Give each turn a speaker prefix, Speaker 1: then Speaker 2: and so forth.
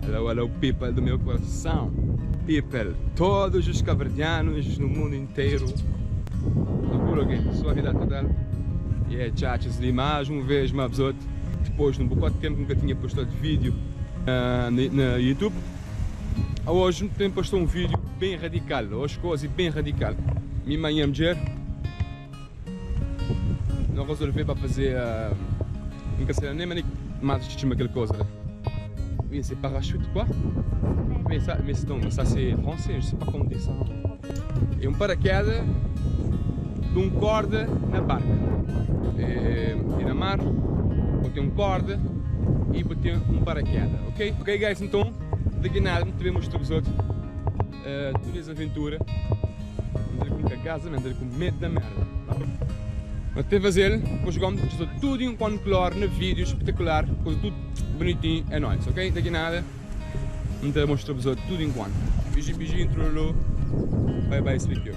Speaker 1: Hello, hello people do meu coração. People, todos os caverdianos no mundo inteiro. Loucura o quê? Suavidade total. E é tchatchas ali mais uma vez, uma episódio. Depois de um bocado de tempo que nunca tinha postado vídeo na YouTube. Hoje tem postou um vídeo bem radical, hoje coisa bem radical. Minha mãe e a mulher não resolvi para fazer, nunca sei nem mais chama aquela coisa là. Oui, c'est parachute quoi? Mais ça, mais, non, mais ça c'est français, je sais pas comment dire ça. É um paraquedas de um corda na barca. E na mar, botei um corda e botei um paraquedas, ok? Ok guys, então, daqui a nada, tivemos o episódio, toda essa aventura. Andei com cagaça, andei com medo da merda. Mas até fazer, depois jogamos tudo em color, na vídeo, espetacular, coisa tudo bonitinho, é nóis, ok? Daqui a nada, não te mostro o episódio tudo enquanto. Beijinho, beijinho, trululu. Bye bye, speak you.